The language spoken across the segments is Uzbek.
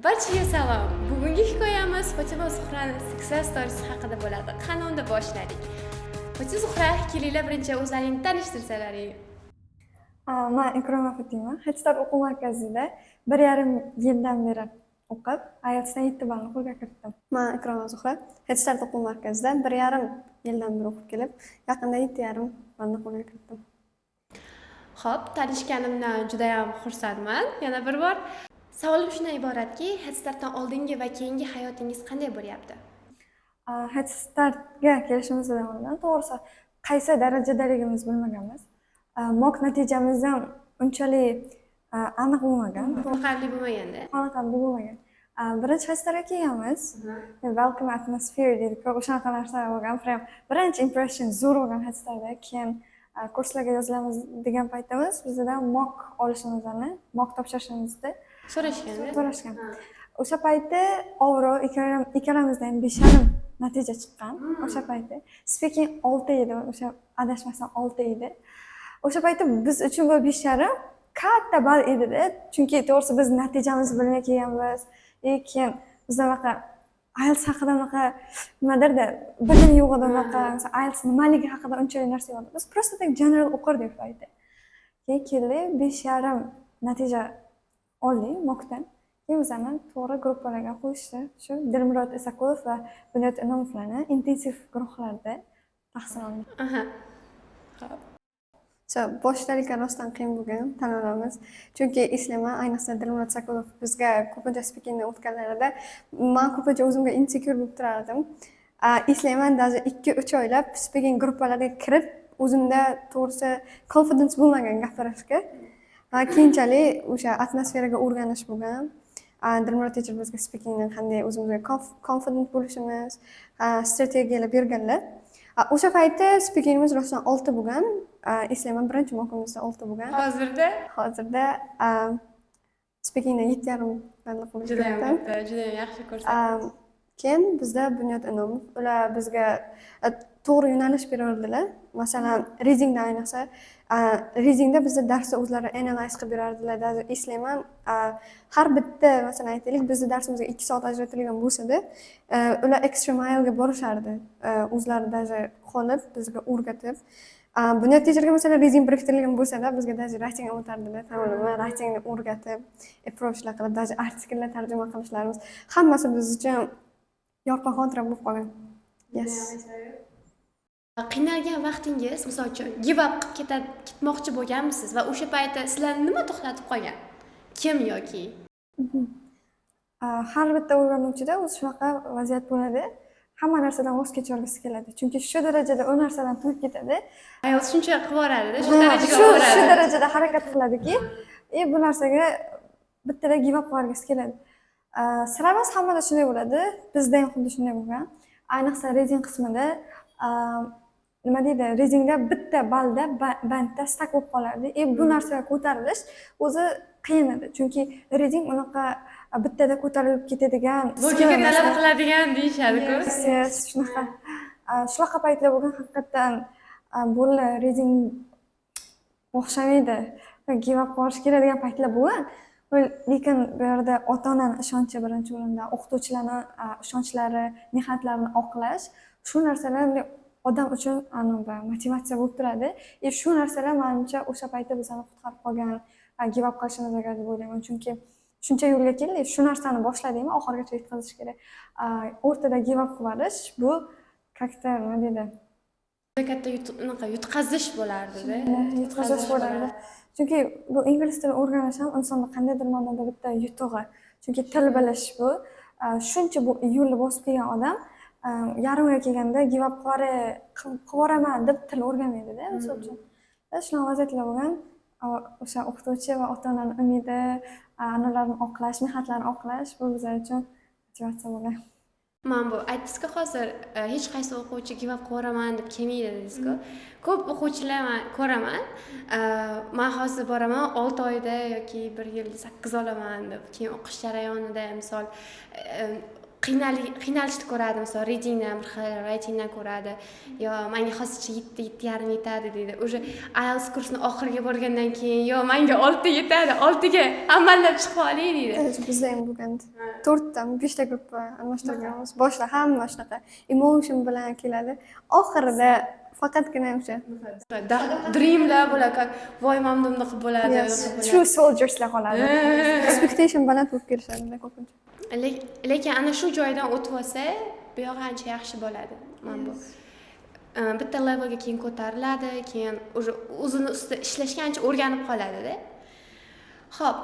Barchaga salom. Bugungi hikoyamiz Fotima Zuhrani success stories haqida bo'ladi. Qani, unda boshladik. Fotima, Zuhra, kelinglar, birinchi o'zlaringni tanishtirirsalaring. Man Ikroma Fatima, Head o'quv markazida 1,5 yildan beri o'qib, IELTSdan 7 ballni qo'lga kiritdim. Man Ikroma Zuhra, Head Start o'quv markazida 1,5 yildan beri o'qib kelib, yaqinda 7,5 ballni qo'lga kiritdim. Xo'p, tanishganimdan juda ham xursandman. Yana bir bor. Savolim shundan iboratki, Head Startdan oldingi va keyingi hayotingiz qanday bo'lyapti? Head Startga kelishimizdan oldin, to'g'risi, qaysi darajadaligimizni bilmaganmiz. Mock natijamiz ham unchalik aniq bo'lmagan. Qoniqarli bo'lmaganda. Qoniqarli bo'lmagan. Birinchi Head Startga kelganmiz. Welcome atmosphere deydi-ku, o'shanaqa narsa bo'lgan. Prям birinchi impression zo'r bo'lgan Head Startda. Keyin kurslarga yozilamiz degan paytimiz bizdan mock olishimizni, mock topshirishimizni so'rashganda. So'rashgan. O'sha payti overall ikkalamizda ham 5,5 natija chiqqan o'sha payti. Speaking 6 edi, o'sha adashmasam 6 edi. O'sha payti biz uchun bu 5,5 katta ball edida, chunki to'g'risi biz natijamizni bilmay kelganmiz. И keyin bizda unaqa IELTS haqida unaqa nimadirda bilim yo'q edi unaqa, masalan, IELTS nimaligi haqida unchalik narsa yo'q edi. Biz просто так general o'qirdik payti. Keyin keldik, 5,5 natija oldik mockdan. Keyin bizani to'g'ri gruppalarga qo'yishdi. Shu Dilmurod Isakulov va Bunyod Inomovlarni intensiv guruhlarida tahsil oldik. Xo'p. So, boshidalik rostdan qiyin bo'lgan, tan olamiz. Chunki eslayman, ayniqsa Dilmurod Isakulov bizga ko'pincha speakingdan o'tganlarida man ko'pincha o'zimga insecure bo'lib turardim. Eslayman, даже 2-3 oylab speaking gruppalarga kirib, o'zimda to'g'risi confidence bo'lmagan gapirishga. Va keyinchalik o'sha atmosferaga o'rganish bo'lgan. Dilmurod teacher bizga speakingni qanday o'zimizga confident bo'lishimiz, strategiyalar berganlar. O'sha payti speakingimiz rostdan 6 bo'lgan. Eslayman, birinchi mockimizda 6 bo'lgan. Hozirda? Hozirda speakingda 7,5 ballni qo'lga Judayam kiritdim. katta, judayam yaxshi ko'rsatkich. Keyin bizda Bunyod Inomov, ular bizga to'g'ri yo'nalish berardilar. Masalan, readingda ayniqsa, readingda bizda darsni o'zlari analyze qilib berardilar. Даже eslayman, har bitta, masalan, aytaylik, bizni darsimizga 2 soat ajratilgan bo'lsada, ular extra milega borishardi. O'zlari даже qolib bizga o'rgatib. Bunyod teacherga, masalan, reading biriktirilgan bo'lsada, bizga даже writing o'tardilar. Tamomlama writingni o'rgatib, approachlar qilib, даже artikllar tarjima qilishlarimiz hammasi biz uchun yorqin xotira bo'lib qolgan. Yes. Qiynalgan vaqtingiz, misol uchun, give up qilib ketmoqchi bo'lganmisiz va o'sha paytda sizlarni nima to'xtatib qolgan? Kim yoki? Har bitta o'rganuvchida o'zi shunaqa vaziyat bo'ladi. Hamma narsadan voz kechorgisi keladi. Chunki shu darajada u narsadan to'yib ketadi. Ayol shuncha qilib yuboradida, shu Ha, darajaga shu olib shu boradi. Darajada harakat qiladiki, и bu narsaga bittada give up qilgisi keladi. Sir emas, hammada shunday bo'ladi. Bizda ham xuddi shunday bo'lgan. Ayniqsa reading qismida, nima deydi, readingda bitta ballda bandda stuck bo'lib qolardi. И bu narsaga ko'tarilish o'zi qiyin edi. Chunki reading unaqa bittada ko'tarilib ketadigan skill Logika emas. Talab qiladigan deyishadi-ku. Yes, shunaqa. Shunaqa paytlar bo'lgan haqiqatdan, bo'ldi, reading o'xshamaydi, give up qilish kerak degan paytlar bo'lgan. Lekin bu yerda ota onani ishonchi birinchi o'rinda, o'qituvchilarni ishonchlari, mehnatlarini oqlash, shu narsalar bunday odam uchun anavi motivatsiya bo'lib turadi. И shu narsalar, manimcha, o'sha paytda bizani qutqarib qolgan, give up qilishimizga deb o'ylayman. Chunki shuncha yo'lga keldik, shu narsani boshladikmi, oxirigacha yetkazish kerak. O'rtada give up qilib yuborish bu как-то, nima deydi, Juda katta unaqa yutqazish bo'lardida. Yutqazish bo'lardi. Chunki bu ingliz tili o'rganish ham insonni qandaydir ma'noda bitta yutug'i. Chunki til bilish bu shuncha bu yo'lni bosib kelgan odam yarmiga kelganda give up qilib yuboraman deb til o'rganmaydida, misol uchun. Shunaqa vaziyatlar bo'lgan. O'sha o'qituvchi va ota onani umidi, ularni oqlash, mehnatlarini oqlash, bu bizlar uchun motivatsiya bo'lgan. Mana bu aytdingizku hozir, hech qaysi o'quvchi give up qilib yuboraman deb kelmaydi dedingizku. Ko'p o'quvchilar man ko'raman, man hozir boraman, 6 oyda yoki bir yilda 8 olaman deb, keyin o'qish jarayonida misol Qiynalishni ko'radi, misol, readingdan bir xil, writingdan ko'radi. Yo, manga hozircha 7, 7,5 yetadi, deydi. Уже IELTS kursini oxiriga borgandan keyin: "Yo, manga 6 yetadi, 6ga amallab chiqib olay", deydi. Evet, bizda ham bo'lgandi. To'rttami, beshta gruppa almashtirganmiz. Boshida hamma shunaqa emotion bilan keladi, oxirida faqatgina o'sha Dreamlar bo'ladi, как voy, mana bunaqa bo'ladi, bunaqa bo'ladi. True soldierslar qoladi. Expectation baland bo'lib kelishadi ko'pincha. Lekin ana shu joydan o'tib olsa, bu yog'i ancha yaxshi bo'ladi. Mana bu bitta levelga keyin ko'tariladi, keyin уже o'zini ustida ishlashga ancha o'rganib qoladida. Ho'p,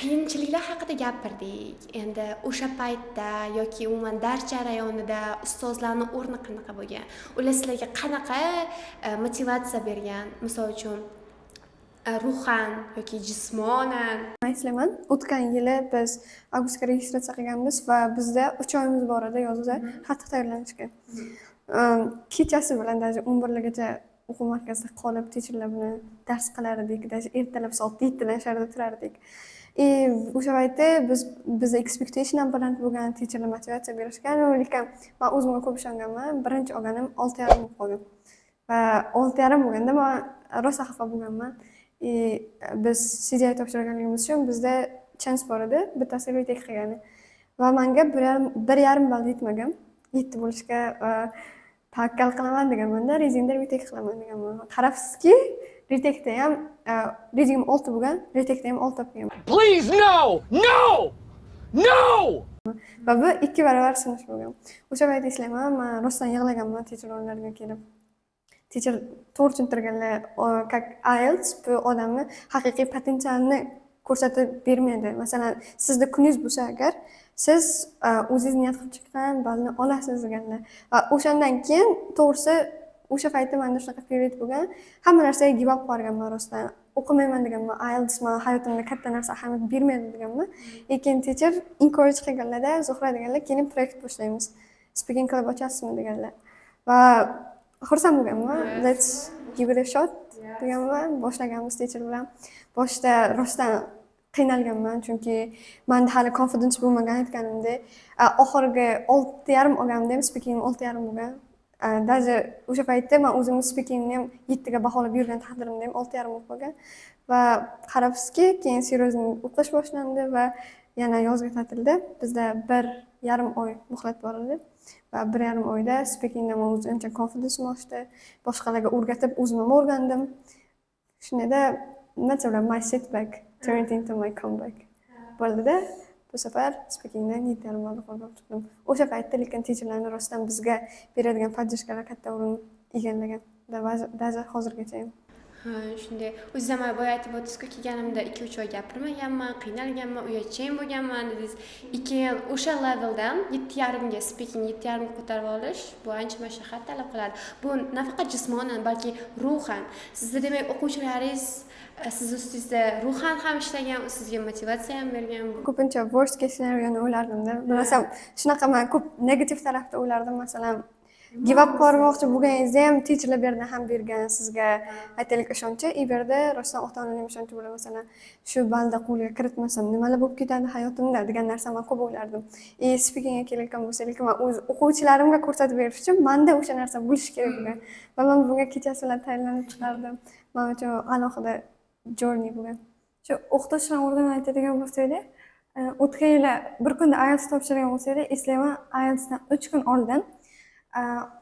qiyinchiliklar haqida gapirdik. Endi o'sha paytda yoki umuman dars jarayonida ustozlarni o'rni qanaqa bo'lgan? Ular sizlarga qanaqa motivatsiya bergan, misol uchun, ruhan yoki jismonan? Man eslayman, o'tgan yili biz avgustga registratsiya qilganmiz va bizda 3 oyimiz bor edi yozda qattiq tayyorlanishga. Kechasi bilan даже 11largacha o'quv markazida qolib, teacherlar bilan dars qilar edik, даже ertalab soat 7dan sharda turardik. И o'sha paytda biza expectation ham baland bo'lgan, teacherlar motivatsiya berishgan, lekin man o'zimga ko'p ishonganman. Birinchi olganim 6,5 bo'lib qolgan va 6,5 bo'lganda man rosa xafa bo'lganman. И biz CGI topshirganligimiz uchun bizda chance bor edi bittasi retake qilgani va manga 1,5 ball yetmagan 7 bo'lishga. Va tavakkal qilaman deganmanda, readingda retake qilaman deganman. Qarabsizki, retake'da ham readingim 6 bo'lgan, retake'da ham 6 olib kelganman. Please, no! No! No! Va bu ikki barobar sinish bo'lgan. O'sha payt eslayman, man rostdan yig'laganman teacher oldilariga kelib. Teacher to'g'ri tushuntirganlar, как IELTS bu odamni haqiqiy potensialini ko'rsatib bermaydi. Masalan, sizda kuningiz bo'lsa agar, siz o'zingiz niyat qilib chiqqan ballni olasiz deganlar. Va o'shandan keyin, to'g'risi, o'sha paytda manda shunaqa period bo'lgan, hamma narsaga give up qilib rostdan. O'qimayman deganman, IELTS man hayotimda katta narsa ahamiyat bermaydi deganman. Lekin teacher encourage qilganlarda, "Zuhra", deganlar, "keling, proyekt boshlaymiz, speaking club ochasizmi?" deganlar. Va xursand bo'lganman, "Let's give it a shot", deganman. Boshlaganmiz teacher bilan. Boshida rostdan qiynalganman, chunki manda hali confidence bo'lmagan. Aytganimdek, oxirgi 6,5 olganimda ham speakingim 6,5 bo'lgan. Даже o'sha paytda man o'zimni speakingni ham 7ga baholab yurgan taqdirimda ham 6,5 bo'lib qolgan. Va qarabsizki, keyin серьезный o'qish boshlandi va yana yozgi ta'tilda bizda 1,5 oy muhlat bor edi va 1,5 oyda speakingda man o'zim ancha confidence'im oshdi, boshqalarga o'rgatib, o'zim ham o'rgandim. Shundayda, nima desam bo'ladi, my setback turned into my comeback bo'ldida. Bu safar speakingdan 7,5 ballni qo'lga chiqdim o'sha paytda. Lekin teacherlarni rostdan bizga beradigan поддержка lar katta o'rin egallagan, даже hozirgacha ham. Ha, shunday. O'zingiz ham boya aytib o'tdingizku, kelganimda 2-3 oy gapirmaganman, qiynalganman, uyatchan bo'lganman, dedingiz. Keyin o'sha leveldan 7,5ga, speaking 7,5ga ko'tarib olish, bu ancha mashaqqat talab qiladi. Bu nafaqat jismonan, balki ruhan. Sizni, demak, o'quvchilaringiz siz ustingizda ruhan ham ishlagan, sizga motivatsiya ham bergan. Ko'pincha worst case scenarioni o'ylardimda, bilmasam, shunaqa man ko'p negativ tarafda o'ylardim. Masalan, give up qilmoqchi bo'lganingizda ham teacherlar bu yerdan ham bergan sizga, aytaylik, ishonchi, и bu yerda rostdan ota onaning ishonchi bo'ladi. Masalan, shu ballni qo'lga kiritmasam, nimalar bo'lib ketadi hayotimda degan narsani man ko'p o'ylardim. И speakingga kelayotgan bo'lsak, lekin man o'z o'quvchilarimga ko'rsatib berish uchun manda o'sha narsa bo'lishi kerak bo'lgan va man bunga kechasi bilan tayyorlanib chiqardim. Man uchun alohida journey bo'lgan. Shu o'qituvchilar o'rnini aytadigan bo'lsak, o'tgan yili bir kunda IELTS topshirgan bo'lsak, eslayman, IELTSdan 3 kun oldin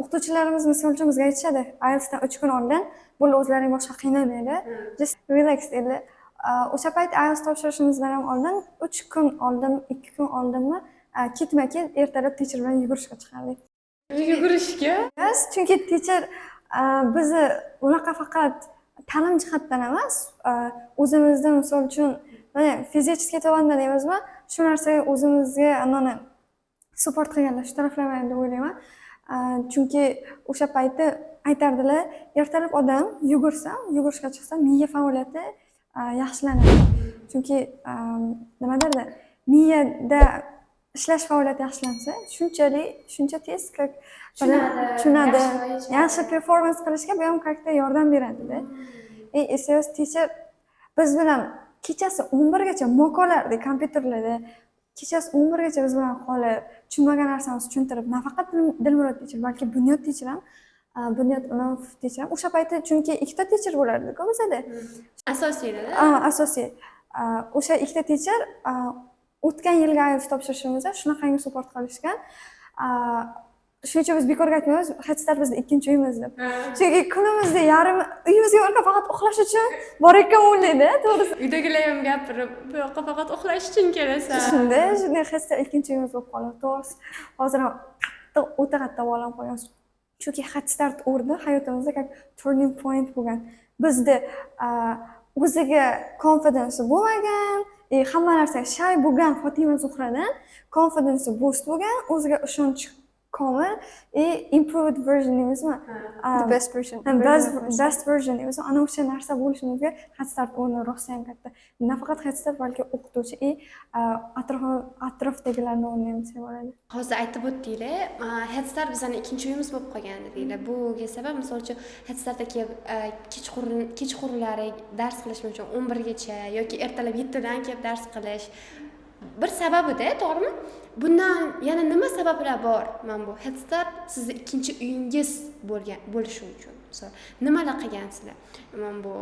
o'qituvchilarimiz, misol uchun, bizga aytishadi: "IELTSdan 3 kun oldin bo'ldi, o'zlaring boshqa qiynalmanglar, just relax", dedilar. O'sha payt IELTS topshirishimizdan ham oldin, 3 kun oldin, 2 kun oldinmi, ketma ket ertalab teacher bilan yugurishga chiqardik. Yugurishga? Yes, chunki teacher bizni unaqa faqat ta'lim jihatdan emas, o'zimizda, misol uchun, mana, физический tomondan emasmi, shu narsaga o'zimizga anani support qilganlar shu taraflama deb o'ylayman. Chunki o'sha payti aytardilar, ertalab odam yugursa, yugurishga chiqsa, miya faoliyati yaxshilanadi. Chunki nima derdi, miyada ishlash faoliyati yaxshilansa, shunchalik, shuncha tez как Tushunadi, tushunadi, yaxshi. Yaxshi performance qilishga bu ham как-то yordam beradida. И eslaysiz, teacher biz bilan kechasi 11gacha mock olardik kompyuterlarda. Kechasi 11gacha biz bilan qolib, tushunmagan narsamizni tushuntirib, nafaqat Dilmurod teacher, balki Bunyod teacher ham, Bunyod Inomov teacher ham o'sha payti, chunki ikkita teacher bo'lardi-ku bizada. Asosiyda. Asosiy. O'sha ikkita teacher o'tgan yilgi IELTS topshirishimizda shunaqangi support qilishgan. Shuning uchun biz bekorga aytmaymiz, Head Start bizni ikkinchi uyimiz deb. Chunki kunimizni yarmi uyimizga borgan, faqat uxlash uchun borayotgan o'ylaydi, to'g'risi. Uydagilar ham gapirib, bu yoqqa faqat uxlash uchun kelasan. Shunday Head Start ikkinchi uyimiz bo'lib qoldi. To'g'risi, hozir ham qattiq, o'ta qattiq bog'lanib qolganmiz. Chunki Head Start o'rni hayotimizda как turning point bo'lgan. Bizda o'ziga confidence bo'lmagan, hamma narsaga shay bo'lgan Fotima Zuhradan confidence boost bo'lgan, o'ziga ishonch komil и improved version deymizmi? The best version. And version best, of myself. Best version deymiz. Ana o'sha narsa bo'lishimizga Head Start o'rni rosayam katta. Nafaqat Head Start, balki o'qituvchi и atrofdagilarni o'rni ham desak bo'ladi. Hozir aytib o'tdinglar, Head Start bizani ikkinchi uyimiz bo'lib qolgan dedinglar. Buga sabab, misol uchun, Head Startda kelib kechqurun, kechqurunlari dars qilish uchun 11gacha yoki ertalab 7dan kelib dars qilish bir sababida, to'g'rimi? Bundan yana nima sabablar bor? Mana bu Head Start sizni ikkinchi uyingiz bo'lgan bo'lishi uchun, misol, nimalar qilgansizlar? Mana bu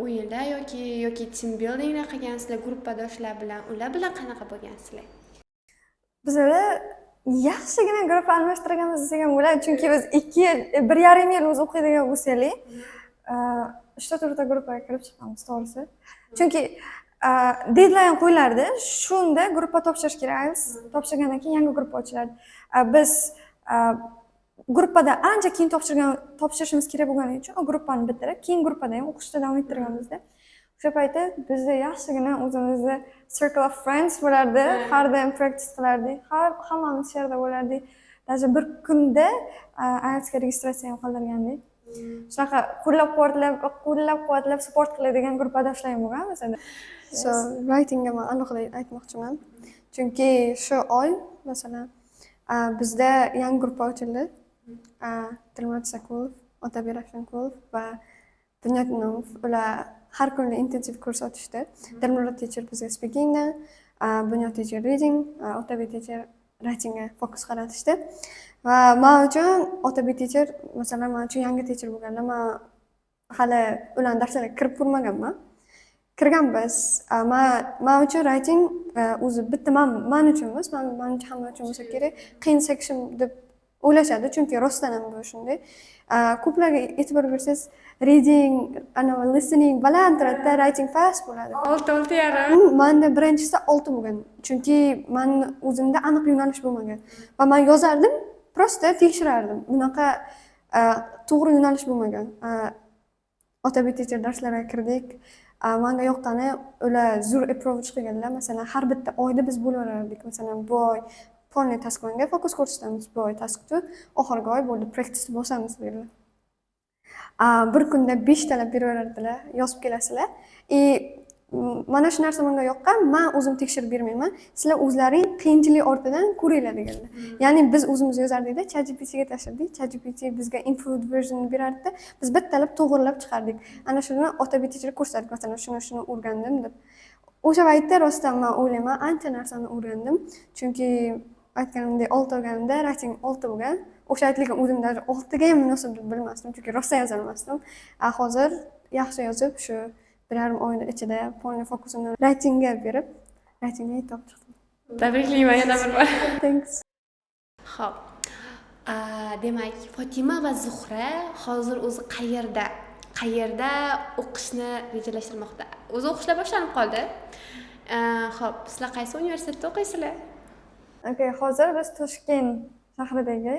o'yinlar yoki team buildinglar qilgansizlar gruppadoshlar bilan, ular bilan qanaqa bo'lgansizlar? Bizada yaxshigina gruppa almashtirganmiz desak ham bo'ladi, chunki biz 2 yil, 1,5 yil o'zi o'qiydigan bo'lsak, uchta, to'rtta gruppaga kirib chiqqanmiz, to'g'risi. Chunki deadline qo'yilardi, shunda gruppa topshirish kerak, IELTS topshirgandan keyin yangi gruppa ochiladi. Biz gruppada ancha keyin topshirishimiz kerak bo'lgani uchun u gruppani bitirib, keyin gruppada ham o'qishda davom ettirganmizda. O'sha payti bizda yaxshigina o'zimizni circle of friends bo'lardi, har doim practice qilardik, hammamiz shu yerda bo'lardik. Даже bir kunda IELTSga registratsiya ham qildirgandik. Shunaqa qo'llab quvvatlab support qiladigan gruppadoshlar ham bo'lgan bizada. So, writingga man alohida aytmoqchiman. Chunki shu oy, masalan, bizda yangi gruppa ochildi. Dilmurod Isakulov, Otabek Ravshankulov va Bunyod Inomov, ular har kuni intensiv kurs o'tishdi. Dilmurod teacher bizga speakingdan, Bunyod teacher reading, Otabek teacher writingga fokus qaratishdi. Va man uchun Otabek teacher, masalan, man uchun yangi teacher bo'lganda, man hali ularni darslariga kirib ko'rmaganman. Kirganmiz. Man uchun writing o'zi bitta man uchun emas, man uchun, hamma uchun bo'lsa kerak, qiyin section deb o'ylashadi, chunki rostdan ham bu shunday. Ko'plarga e'tibor bersangiz, reading, anavi listening baland turadida, writing past bo'ladi. 6, 6,5. Manda birinchisida 6 bo'lgan, chunki mani o'zimda aniq yo'nalish bo'lmagan va man yozardim, просто tekshirardim. Bunaqa to'g'ri yo'nalish bo'lmagan. Otabek teacher darslariga kirdik. Manga yoqqani, ular zo'r approach qilganlar. Masalan, har bitta oyda biz bo'laverardik. Masalan, bu oy полный task one'ga fokus ko'rsatamiz, bu oy task two, oxirgi oy bo'ldi, practice bosamiz dedilar. Bir kunda beshtalab beraverardilar, yozib kelasizlar. И mana shu narsa menga yoqqan: man o'zim tekshirib bermayman, sizlar o'zlaring qiyinchilik ortidan ko'ringlar deganlar. Ya'ni biz o'zimiz yozardikda, ChatGPTga tashlardik, ChatGPT bizga improved version berardida, biz bittalab to'g'irlab chiqardik. Ana shuni Otabek teacherga ko'rsatdik, masalan, shuni shuni o'rgandim deb. O'sha paytda rostdan man o'ylayman, ancha narsani o'rgandim, chunki aytganimdek, 6 olganimda writing 6 bo'lgan. O'sha aytgan o'zim даже 6ga ham munosib deb bilmasdim, chunki rostdan yozolmasdim. A hozir yaxshi yozib, shu 1,5 oyni ichida полный fokusimni writingga berib, writingga 7 olib chiqdim. Tabriklayman yana bir bor. Thanks. Ho'p, demak, Fotima va Zuhra hozir o'zi qayerda o'qishni rejalashtirmoqda? O'zi o'qishlar boshlanib qoldi. Ho'p, sizlar qaysi universitetda o'qiysizlar? Okay, hozir biz Toshkent shahridagi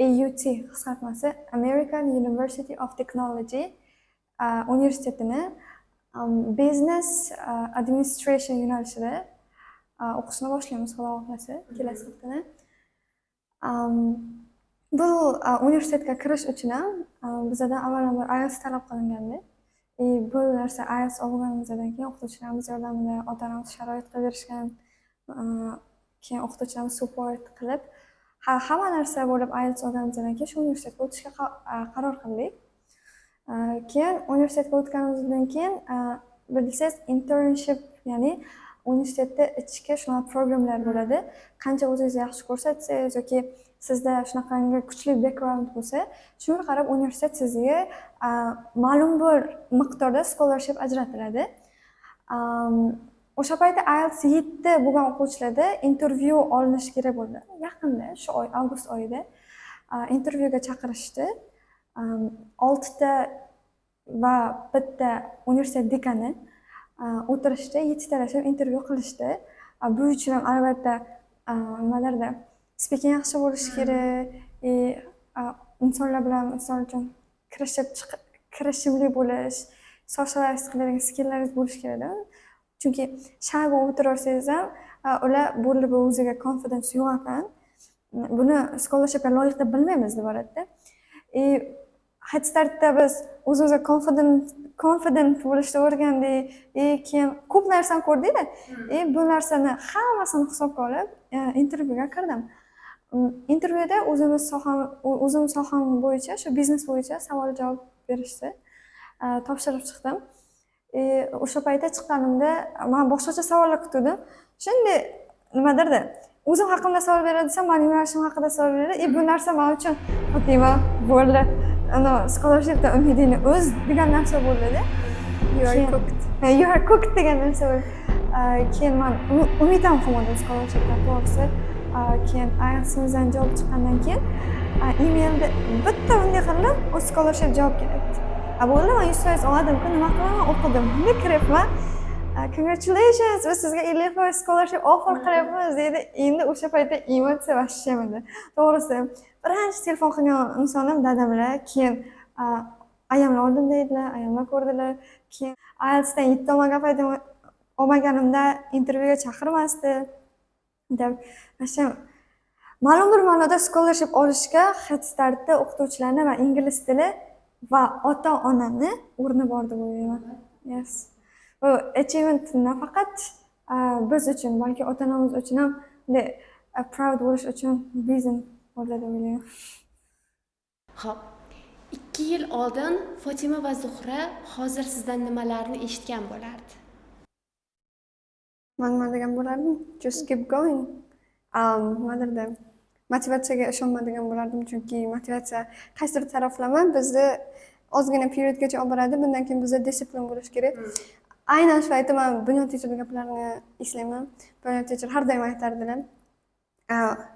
AUT, qisqartmasi American University of Technology universitetini Business Administration yo'nalishida o'qishni boshlaymiz, xudo xohlasa, kelasi haftada. Bu universitetga kirish uchun ham bizadan avvalambor IELTS talab qilingandi. И bu narsa IELTS olganimizdan keyin o'qituvchilarimiz yordamida, ota onamiz sharoit qilib berishgan, keyin o'qituvchilarimiz support qilib, hamma narsa bo'lib, IELTS olganimizdan keyin shu universitetga o'tishga qaror qildik. Keyin universitetga o'tganimizdan keyin, bilsangiz, internship, ya'ni Universitetda ichki shunaqa programmalar bo'ladi. Qancha o'zingizni yaxshi ko'rsatsangiz yoki sizda shunaqangi kuchli background bo'lsa, shunga qarab universitet sizga ma'lum bir miqdorda scholarship ajratiladi. O'sha payti IELTS 7 bo'lgan o'quvchilarda intervyu olinishi kerak bo'ldi. Yaqinda, shu oy, avgust oyida intervyuga chaqirishdi. Oltita va bitta universitet dekani o'tirishdi, yettitalashib intervyu qilishdi. Bu uchun ham albatta nimalarda speaking yaxshi bo'lishi kerak, и insonlar bilan, misol uchun, kirishib kirishimli bo'lish, socialize qiladigan skilllaringiz bo'lishi kerakda. Chunki shy bo'lib o'tiraversangiz ham, ular bo'ldi, bu o'ziga confidence yo'q ekan, buni scholarshipga loyiq deb bilmaymiz, deb yuboradida. И Head Startda biz o'zimizga confident bo'lishni o'rgandik и keyin ko'p narsani ko'rdikda. И bu narsani hammasini hisobga olib intervyuga kirdim. Intervyuda o'zimiz soham, o'zim soham bo'yicha, shu biznes bo'yicha savol javob berishdi. Topshirib chiqdim. И o'sha paytda chiqqanimda man boshqacha savollar kutgandim. Shunday nimadirda o'zim haqimda savol beradi desam, mani yo'nalishim haqida savol beradi. И bu narsa man uchun "Fotima, bo'ldi, ana scholarshipdan umidingni uz" degan narsa bo'ldida. You are cooked. "You are cooked" degan narsa bo'ldi. Keyin man umid ham qilmadim scholarshipdan, to'g'risi. Keyin IELTSimizdan javob chiqqandan keyin emailda bitta bunday qildim, u scholarship javob kelyapti. A bo'ldi, man 100% oladimku, nima qilaman, o'qidim. Bunday kiryapman, "Congratulations, biz sizga 50% scholarship offer qilyapmiz", deydi. Endi o'sha paytda emotsiya вообще edi, to'g'risi. Birinchi telefon qilgan insonim dadamlar, keyin ayamlar oldinda edilar, ayamlar ko'rdilar. Keyin IELTSdan 7 olmagan paytim, olmaganimda intervyuga chaqirmasdi deb. Вообще ma'lum bir ma'noda scholarship olishga Head Startda o'qituvchilarni va ingliz tili va ota onani o'rni bor deb o'ylayman. Yes, bu achievement nafaqat biz uchun, balki ota onamiz uchun ham bunday proud bo'lish uchun reason bo'ldi deb o'ylayman. Ho'p, 2 yil oldin Fotima va Zuhra hozir sizdan nimalarni eshitgan bo'lardi? Man nima degan bo'lardim? Just keep going. Nimadirda motivatsiyaga ishonmadigan bo'lardim, chunki motivatsiya qaysidir taraflama bizni ozgina periodgacha olib boradi, bundan keyin bizda дисциплина bo'lishi kerak. Aynan shu paytda man Bunyod teacher gaplarini eslayman. Bunyod teacher har doim aytardilar,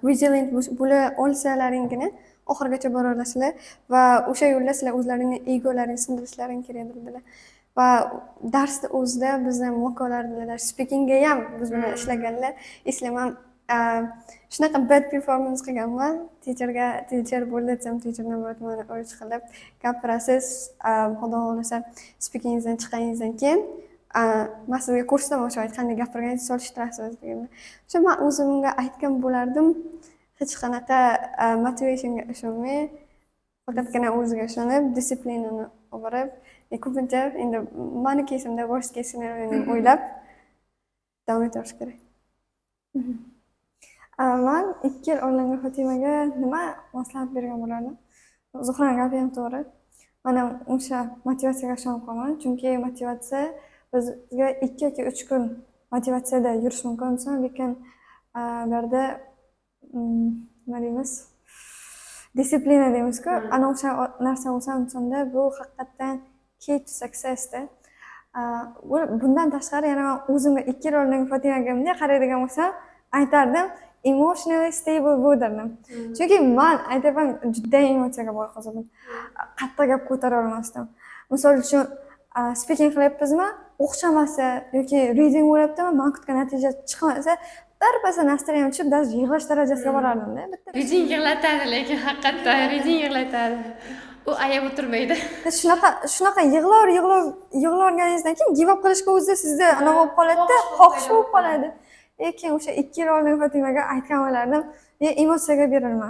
resilient bo'la olsalaringgina oxirigacha bora olasizlar va o'sha yo'lda sizlar o'zlaringni egolaringni sindirishlaring kerak, dedilar. Va darsni o'zida bizni mock olardilar, speakingga ham biz bilan ishlaganlar. Eslayman, shunaqa bad performance qilganman teacherga. Teacher bo'ldi desam, teacher наоборот mani urge qilib, "Gapirasiz, xudo xohlasa, speakingizdan chiqqaningizdan keyin man sizga ko'rsataman o'sha qanday gapirganingizni solishtirasiz", deganlar. O'sha man o'zimga aytgan bo'lardim: hech qanaqa motivationga ishonmay, faqatgina o'ziga ishonib, дисциплина ni olib borib, ko'pincha endi mani кейс imda worst case scenario o'ylab davom etaverish kerak. Man 2 yil oldingi Fotimaga nima maslahat bergan bo'lardim? Zuhrani gapi ham to'g'ri. Man ham o'sha motivatsiyaga ishonib qolaman, chunki motivatsiya bizga 2 yoki 3 kun motivatsiyada yurish mumkin inson, lekin bu yerda nima deymiz, дисциплина deymizku, ana o'sha narsa bo'lsa insonda, bu haqiqatdan key to successda. Bundan tashqari yana man o'zimga, 2 yil oldingi Fotimaga bunday qaraydigan bo'lsam, aytardim: emotionally stable bo'l derdim. Chunki man aytyapman, judayam emotsiyaga boy qiz edim, qattiq gap ko'tara olmasdim. Misol uchun, speaking qilyapmizmi, o'xshamasa yoki reading bo'lyaptimi, man kutgan natija chiqmasa, birpasda настроение tushib, даже yig'lash darajasiga borardimda bitta. Reading yig'latadi, lekin haqiqatdan reading yig'latadi, u ayab o'tirmaydi. Shunaqa yig'lar yig'lab yig'laganingizdan keyin give up qilishga o'zi sizda anavi bo'lib qoladida, xohish bo'lib qoladi. Keyin o'sha 2 yil oldin Fotimaga aytgan bo'lardim: "Emotsiyaga berilma,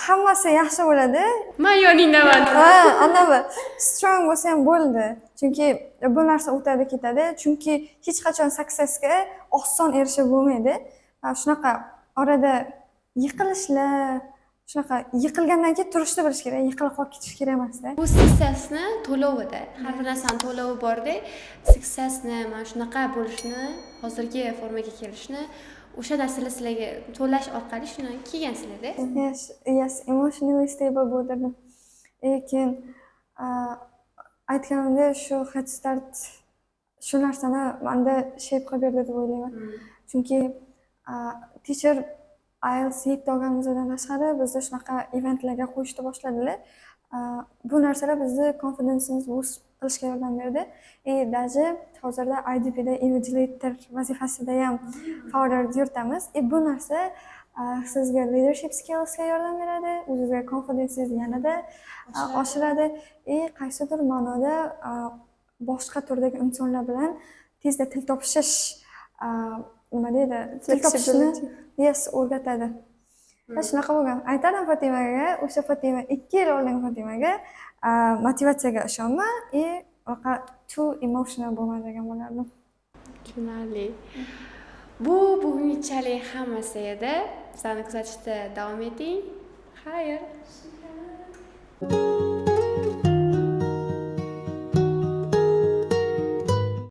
hammasi yaxshi bo'ladi." Man yoningdaman. Ha, anavi strong bo'lsa ham bo'ldi, chunki bu narsa o'tadi ketadi, chunki hech qachon successga oson erishib bo'lmaydi. Shunaqa orada yiqilishlar, Shunaqa yiqilgandan keyin turishni bilish kerak, yiqilib qolib ketish kerak emasda. Bu successni to'lovida, har bir narsani to'lovi borda. Successni, mana shunaqa bo'lishni, hozirgi formaga kelishni, o'sha narsalar sizlarga to'lash orqali shuni kelgansizlarda. Yes, emotionally stable bo'ldirdim. И keyin aytganimdek, shu Head Start shu narsani manda shape qilib berdi deb o'ylayman. Chunki teacher IELTS 7 olganimizdan tashqari bizni shunaqa eventlarga qo'yishni boshladilar. Bu narsalar bizni confidenceimizni boost qilishga yordam berdi. И даже hozirda IDPda invigilator vazifasida ham faoliyat yuritamiz. И bu narsa sizga leadership skillsga yordam beradi, o'zizga confidenceingizni yanada oshiradi и qaysidir ma'noda boshqa turdagi insonlar bilan tezda til topishish, nima deydi, til topishni, yes, o'rgatadi. Va shunaqa bo'lgan. Aytardim Fotimaga, o'sha Fotima, 2 yil oldin Fotimaga, motivatsiyaga ishonma и unaqa too emotional bo'lma degan bo'lardim. Tushunarli. Bu bugungichalik hammasi edi. Bizlarni kuzatishda davom eting. Xayr.